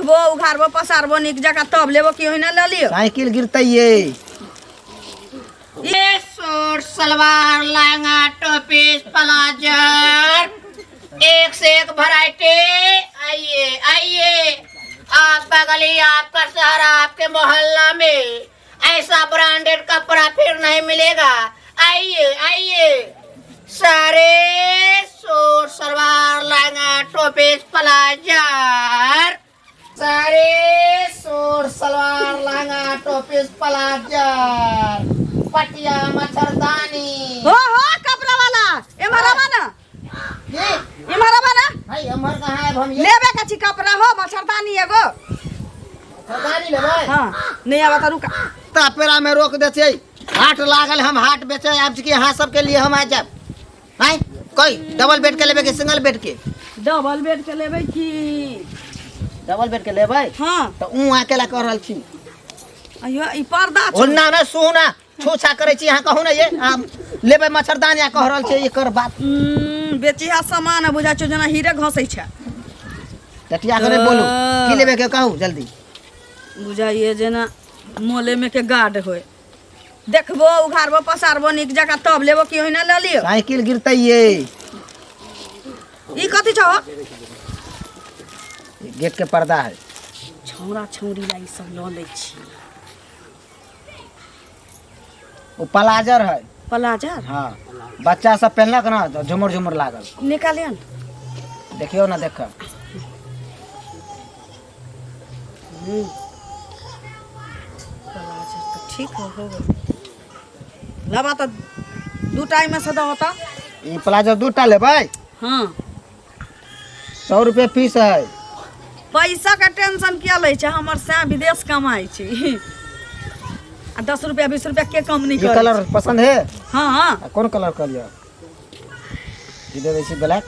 देखबो उघारबो पसारबो नीक जकाँ तब लेबो कि ओहिना लऽ लियौ। साइकिल गिरतै ये। ये सूट सलवार लहंगा टोपी प्लाजर एक से एक वैरायटी। आइए आइए, आपका गली आपका शहर आपके मोहल्ला में ऐसा ब्रांडेड कपड़ा फिर नहीं मिलेगा। आइए आइए, सारे सूट सलवार लहंगा टोपी प्लाजर, सारे सूट सलवार लहंगा टोपी प्लाजर, पटिया मच्छरदानी। हो हो कपड़ा वाला एम्हर आबा ना। की? एम्हर आबा ना। भाई एम्हर कहाँ आयब हम ये? लेबे के छी कपड़ा हो मच्छरदानी एगो। मच्छरदानी लेबै? हाँ नहीं आबा त रुका। ता पेरा में रोक दे छै। हाट लागल हम हाट बेचे आबि छी कि अहाँ सबके लिए हम आ जायब। आँय कोई डबल बेड के लेबै कि सिंगल बेड के? डबल बेड के लेबै की? डबल बेड के लेबै? हाँ। तऽ ऊ अकेला कह रहल छी। अयो ई पर्दा छौ। ओना ना सुना छूछा करै छी अहाँ कहू ने ये अहाँ लेबै मच्छरदानी आ कह रहल छी एकर बात। बेचिहा सामान बुझा छौ जेना हीरे घसै छै। टटिया के नहि बोलू की लेबै के कहू जल्दी। बुझाइए जेना मोले में के गार्ड होय। देखबो उघारबो पसारबो नीक जकाँ तब लेबो कि ओहिना लऽ लियौ। साइकिल गिरतै ये। ई कथी छौ? गेट के पर्दा है। छौड़ा छौड़ी ला ई सब लऽ लै छी। ओ प्लाजर है। प्लाजर? हाँ बच्चा सब पहनलक ना तो झुमुर झुमुर लागल। निकालियन। देखियो ना देख। प्लाजर तो ठीक हो हो लबा तो दू टाइम में से दहो तो। ई प्लाजर दूटा लेबै? हाँ। 100 रुपये पीस है। पैसा के टेंशन किया लै छै, हमर सैं विदेश कमाइ छै। आ 10 रुपया 20 रुपया के कम नहीं ये करै कलर छै। पसंद है? हाँ हाँ। आ कोन कलर कहलियो? ई देबै छी ब्लैक।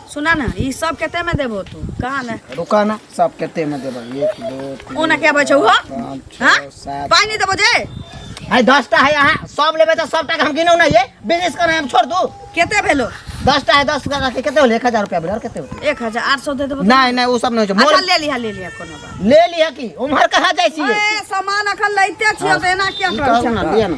सुना ना ई सब कते में देबो तू? कहा ना। रुका ना सब कते में देबै? 1 2 3 ओना के आबै छौ हो? 5 6 हाँ? 7। पाइ नहीं देबो जे? है 10टा है, अहाँ सब लेबै तऽ सबटा के हम गिनौ ना ये बिजनेस करना हम छोड़ दू। कते भेलो? 10टा है, 10 टका के कते होले? 1000 रुपया भेल और कते होते? 1800 दे देबो। नहीं नहीं वो सब नहीं होय छै। अच्छा ले लिहा ले लिहा कोनो बात। ले लिहा की उम्हर कहाँ जाइ छी? ए सामान अखन लैते छियो तऽ एना किया ई करै कहू छह? ना, लिअ ना।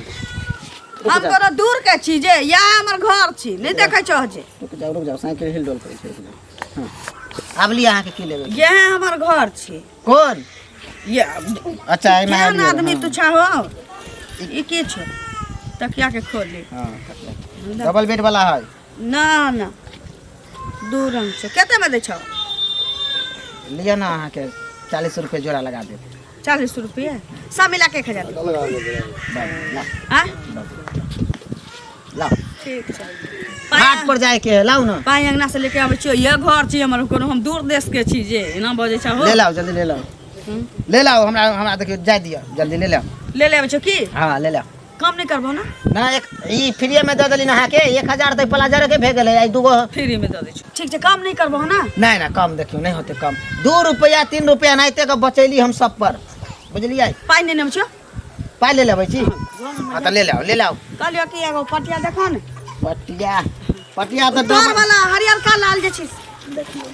हम कोनो दूर के छी जे इएह हमर घर छी, नहीं देखै छह जे। रुक जाओ रुक जाओ, साइकिल हिल डोल करै छै, रुक जाओ। हाँ। आब लिअ अहाँके की लेबै? इएह हमर घर छी। कोन? ये अच्छा एहिमे केहन आबि गेल, आदमी हाँ। तू छहो? ई की छौ? तकिया के खोल ले। हाँ, तकिया। डबल बेड वाला है। ना ना दू रंग छौ। कते में दै छौ? लिअ ना अहाँके 40 रुपये जोड़ा लगा देब। 40 रुपये सब मिला के 1000। ला। हाँ? लाओ। ठीक छै। हाट पर जाए के है, लाओ ना। पाई अंगना से लेके आबै छियो, ये घर छी हमर, कोनो हम दूर देश के छी जे एना बजै छहो। ले लाओ जल्दी ले लाओ। ले लाओ, हमरा हमरा देखियो जाय दियो, जल्दी ले लाओ। ले ले आबै छौ की? हाँ ले लाओ। कम नहीं करबो ना? ना एक ई फ्री में दे देली ना अहाँके, 1000 तऽ प्लाजर के भे गेलै, आई दूगो फ्री में दे दै छौ। ठीक छै, कम नहीं करबो ना? नहीं ना कम देखियो नहीं होते कम। 2 रुपया 3 रुपया नाइते के बचैली हम सब पर, बुझलियै? पाई नहीं नेम छौ? पाई ले लेबै छी? हाँ तऽ ले लाओ ले लाओ। कहलियो कि एगो पटिया देखो ने। पटिया पटिया तऽ तोर डबल वाला हरियर का लाल जे छै। देखियो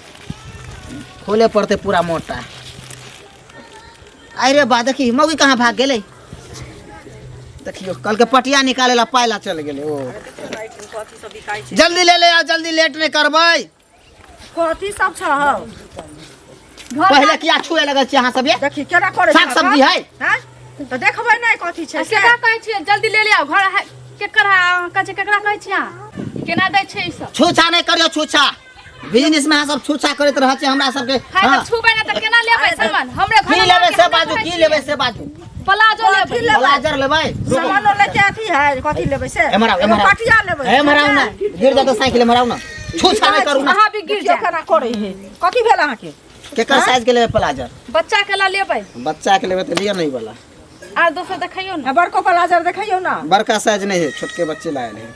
खोले पड़ते पूरा मोटा। अरे बा देखी मौगी कहाँ भाग गेलै? देखियो कल के पटिया निकाले ला पाइला चल गेलै। ओ जल्दी ले ले आओ, जल्दी लेट नहीं करबै। कथी सब छौ? पहिले किया छुए लगल छी अहाँ सब ये? देखी केना करै साग सब्जी है? हैं? तऽ देखबै नहि कथी छै आ से। केकरा कहै छियै जल्दी ले ले आओ घर है केकर है? अहाँ कहै छियै केकरा कहै छियै अहाँ? केना दै छै ई सब? छूछा नहि करियौ छूछा। बिजनेस में अहाँ सब छूछा करैत रहै छी हमरा सबके। है तऽ हाँ। छूबै नहि तऽ केना लेबै सामान? हमरे घर की लेबै से बाजू, की लेबै से बाजू? प्लाजो लेबै। प्लाजर लेबै? सामानो लेके अथी है, कथी लेबै से? एम्हर आउ, एम्हर आउ। पटिया लेबै। एम्हर आउ ना, गिर जातौ साइकिल, एम्हर आउ ना। छूछा नहि करू ना। अहाँ भी गिर देखियौ जायब। केना करै है। कथी भेल अहाँके? केकर साइज के लेबै प्लाजर? बच्चा के ला लेबै। बच्चा के लेबै तऽ लिअ ने ई वाला। आर दोसर देखैयौ ने। आ बड़को प्लाजर देखैयौ ना। बड़का साइज नहीं है, छोटके बच्चे लायल है।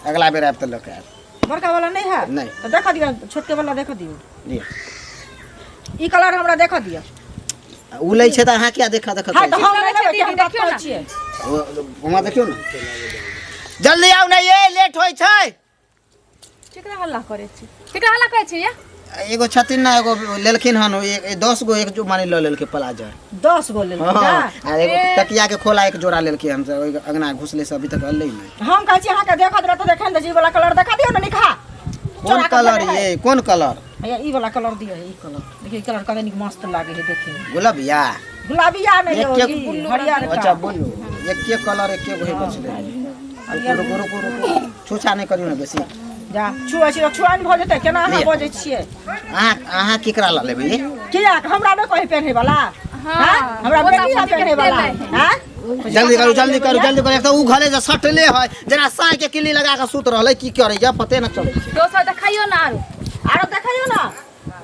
अगला बेर आयब तऽ लऽ के आयब। बड़का वाला नहीं है? नहीं। तो देखा दियो, छोटके वाला देखा दियो। लिअ। ई कलर हमरा देखा दियो। उ लै छै तऽ अहाँ किया देखा देखा हाँ, करै तऽ छी? हम नहि लेबै, दीदी, हम बात देखियौ करै ने। छियै। हमरा देखियौ ने। जल्दी आउ ने ये, लेट होइ छै। केकरा हल्ला करै छी? केकरा हल्ला करै छी ये? एगो छथिन ना, एगो लेलखिन हन, 10 गो एक जो माने लऽ लेलकै प्लाजर। 10 गो लेलकै? हाँ, आ एगो तकिया के खोला एक जोड़ा लेलकै। हम सब ओहि अंगना घुसले से अभी तक अलै नहि। हम कहै छी अहाँके देखत रहत, देखन दे, ई वाला कलर देखा दियौ ने निकहा। कोन कलर ये? कोन कलर? हैया ई वाला कलर दियौ, ई कलर देखियौ, ई कलर कते नीक मस्त लागे है देखै में। गुलबिया? गुलाबिया नहि यौ, एक ई हरियर। अच्छा बोलू, एके कलर एके गो हे बचलै। रुकू रुकू रुकू, छुछा नहि करियौ ने बेसी। जा छुआ छी तऽ छुआइन भऽ जेतै। केना अहाँ लिअ। बजै छियै? अहाँ अहाँ केकरा लऽ लेबै ये? किया हमरा नहि कही पेन्है वाला? हाँ, हमरा ओ तऽ बेटी है अपने पेन्है वाला। कते हाँ? जल्दी करू, जल्दी करू, जल्दी करू। एक तऽ ओ घरे जे सटले है, जेना साँइ के किल्ली लगा कऽ सुत रहलै, की करै जा पते न चलै छै। दोसर देखाइयो ना आरो। आरो देखियौ ने,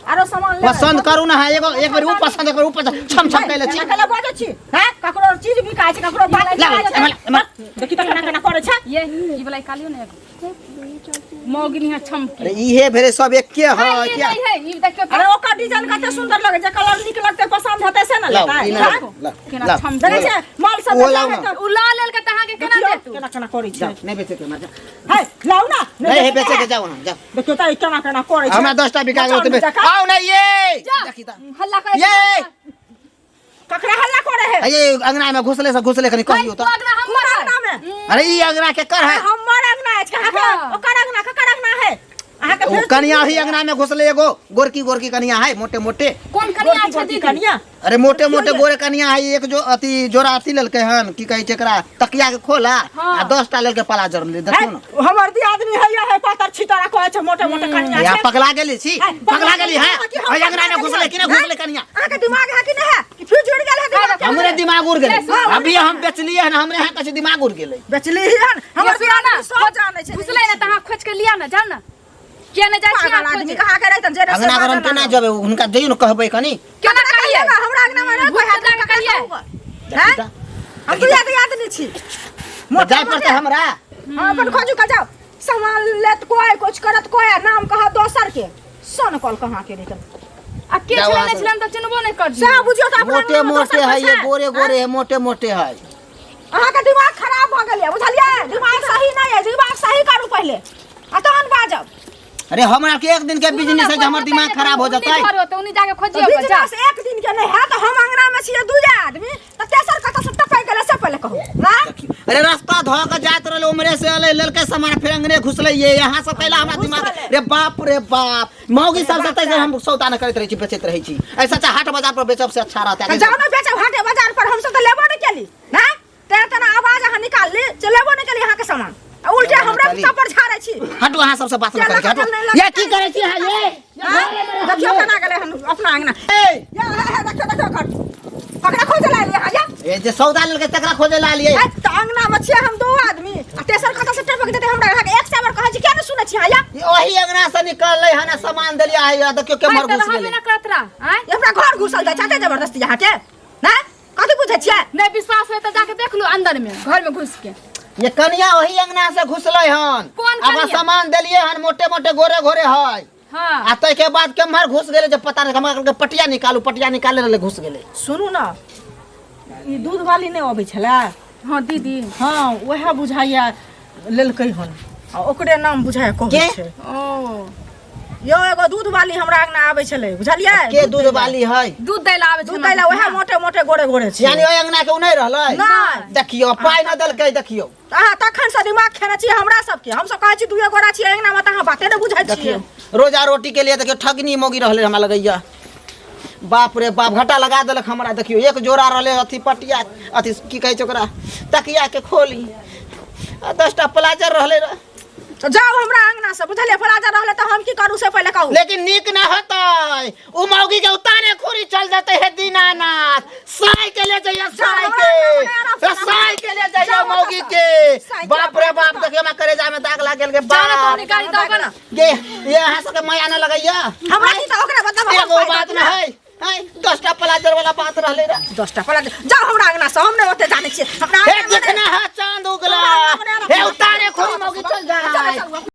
आरो सामान लेबै। पसन्द करू ना। है एगो एक बेर ऊ पसंद, एक बेर ऊ पसंद, छम छम कैले छी। एना कैला बजै छी? हैं, ककरो चीज बिकाइ छै, ककरो बात लाउ, बिकाइ छै। एम्हर, एम्हर। देखी तऽ केना केना करै छै। ये ई वाला निकालियो ने एगो। मौगिनी है छमकी। अरे इहे भेलै, सब एके है। है, ये क्या नहीं है, ई देखियो। अरे ओकर डिजाइन कते सुंदर लगे छै, कलर नीक लगतै, पसंद हेतै से ने लाउ, लेतै। ई हैं? लाउ, लाउ, केना लाउ। छमकी। देखै छै माल सब ओ लाउ बेचाइ ना। है तऽ उ लऽ लेलकै तऽ अहाँके केना देखियौ देतू? केना केना करै छै। जाउ, नहि बेचेके हमरा, जाउ। है लाउ ना। नहीं है बेचेके, जाउ अहाँ, जाउ। देखियौ तऽ ई केना केना करै छै। हमरा 10टा बिका गेल मचान तऽ जकाँ। आउ ने ये। जा। देखी तऽ। हल्ला करै ये। ककरा हल्ला करे है? ये अंगना में घुसले से घुसले, कनी कहियो तऽ। अगना हमर हमर अंगना में? अरे ई अंगना के कर है? हमर अंगना अछि अहाँके? हाँ। ओकर अंगना ककर अंगना है अहाँके? ओ फेर कनिया ही अंगना में घुसले, एगो गोरकी गोरकी कनिया है, मोटे मोटे। कोन कनिया गोरकी छै गोरकी दीदी? कनिया? अरे मोटे मोटे गोरे कनिया है। एक जो अथी जोड़ा अथी लेलकै हन, की कहै छै एकरा, तकिया के खोला। हाँ। आ 10टा लेलकै प्लाजर, ले देखियौ ने। हमर दियादनी है है पातर छितरा, कहै छै मोटे मोटे कनिया या छै। पगला गेली छी? है, पगला गेली है? कि हम ओहि अंगना में घुसले कि ना घुसले कनिया? अहाँके दिमाग है कि नहीं है कि फिर जुड़ गेल है दिमाग? हमरे दिमाग उड़ गेलै। हाँ, अभी हम बेचलियै हन, हमरे यहाँ कहै छै दिमाग उड़ गेलै। बेचली ही हन हमर ये सुना ना, दियादनी सब जानै छै। घुसलै ने तऽ अहाँ खोज के लिया ना, जाउ ना। किया नहि जाइ छी पागल अहाँ आदमी खोजे? कहाँ के रहितन जे अंगना गरम केना जेबै? हुनका जइयौ ने, कहबै कनी। केना कहियै? हमरा अंगना में भूत के कहियै? हैं? हम दुनिया के आदमी छी। तऽ जाय पड़तै हमरा। हाँ, अपन खोजू के जाओ। सामान लेत कोई, कुछ करत कोई, आ नाम कहा दोसर के। सन कल कहाँ के निकल आ के जाउ छलै अहाँ नहि सब। छलै, हम तऽ चिन्हबो नहि करलियै। सएह बुझियौ तऽ अपना मोटे अंगना में मोटे दोसर है ये कोइ छै। गोरे गोरे है, मोटे मोटे है। अहाँके दिमाग खराब भऽ गेल यऽ, बुझलियै? दिमाग सही नहि यऽ। दिमाग सही करू पहिले आ तहन बाजब। अरे हमरा के एक दिन के बिजनेस है जे हमर दिमाग खराब हो जतै? घर होतै, उन्नी जाके खोजियौ जा। बिजनेस एक दिन के नहि हैत। हम अंगना में छियै दू आदमी तऽ तेसर कतऽ से टपकि गेलै से पहिले कहू ना। अरे रास्ता धऽ के जाइत रहलै, उमरे से अलै, लेलकै सामान, फेर अंगने घुसलै। ये यहाँ सब कैला हमरा दिमाग, रे बाप रे बाप, मौगी सब से तैसे हम सौदा न करैत रहै छी, बेचैत रहै छी। ऐसा अच्छा हाट बाजार पर बेचब से अच्छा रहतै। तऽ जाउ ने बेचब हाटे बाजार पर, हमसब तऽ लेबो नहि केली ना। तेना तेना आवाज अहाँ निकालली जे लेबो नहि केली अहाँके सामान आ उल्टे लेबो नहि हमरा केली। थप्पड़ झाड़ै छी। हटू, अहाँ सबसे बात न करै के, हटू। ये की करै छी अहाँ ये? हाँ? देखियौ केना गेलै हन अपना अंगना। ए या हे हे, देखियौ देखियौ, घर ककरा खोजै लए एलियै अहाँ या? ए जे सौदा लेलकै तकरा खोजै ला लिए। है, तऽ अंगना मे छियै हम दू आदमी आ तेसर कतऽ से टपक जेतै हमरा? अहाँके एक सए बेर कहै छी, किया नहि सुनै छी अहाँ या? ई ओही अंगना से निकललै हन आ सामान देलियै है, देखियौ केम्हर तऽ घुस रहबे गेलै। ना करत रह आँय। हमरा घर घुसल जाइ छै जबरदस्ती अहाँके ना? कथी बुझै छियै? नहि विश्वास होय तऽ जाके देख लू अंदर में, घर में घुस के। ये कनिया ओही अंगना से घुसलै हन। कोन आब कनिया? सामान देलियै हन, मोटे मोटे गोरे गोरे है। हाँ। आ ताहिके बाद केम्हर घुस गेलै जे पता नहि। हमरा कहलकै पटिया निकालू, पटिया निकाले रहलै, घुस गेलै। सुनू ने, ई दूध वाली नहि अबै छलै? हाँ दीदी। हाँ, उएह बुझाइया लेलकै हन आ ओकरे नाम बुझाइया कहै के? छै। ओ यौ, एगो दूध वाली हमरा अंगना आबै छलै, बुझलियै? के दूध वाली है? दूध दै लए आबै छै। दूध दै लए, उएह मोटे मोटे गोरे गोरे छै। यानी ओहि अंगना के उ नहि रहलै? नहि। देखियौ, पाइ न देलकै, देखियौ। तऽ अहाँ तखन से दिमाग खेने छी हमरा सबके। हमसब कहै छी दुए गोरा छियै अंगना मे, तऽ अहाँ बाते नहि बुझै छियै। देखियौ, रोजा रोटी के लिए देखियौ ठगनी मोगी रहलै हमरा लगैया। बाप रे बाप, घाटा लगा देलक हमरा। देखियौ, एक जोड़ा रहलै अथी पटिया, अथी की कहै छै ओकरा, तकिया के खोली, आ 10टा प्लाजर रहलै रह। तऽ जाउ हमरा अंगना से, बुझलियै? प्लाजर रहलै तऽ हम की करू से पहिले कहू। लेकिन नीक न होतै, उ मौगी के उतारे खुरी चल जेतै। हे दीनानाथ, साय के ले जइया, साय हमरा के अंगना मे आराम से साय के ले जइया जाउ मौगी ओतऽ के। साय के बाप रे बाप, देखियौ हमरा करेजा में दाग लागल गे। जाना तो बाप निकाली दो ना। गे, ये अहाँ सबके माया न लगैया? हमरा की तऽ ओकरा मतलब हम एगो पाइ बात दऽ न है है, 10टा प्लाजर वाला बात रहलै रे। 10टा प्लाजर, जाउ हमरा अंगना से, हम नहि ओते जानै छियै। हमरा हे अंगना मे देखना है चांद उगला, हमरा अंगना मे हे उतारे खुरी मौगी चल जाए। चलू।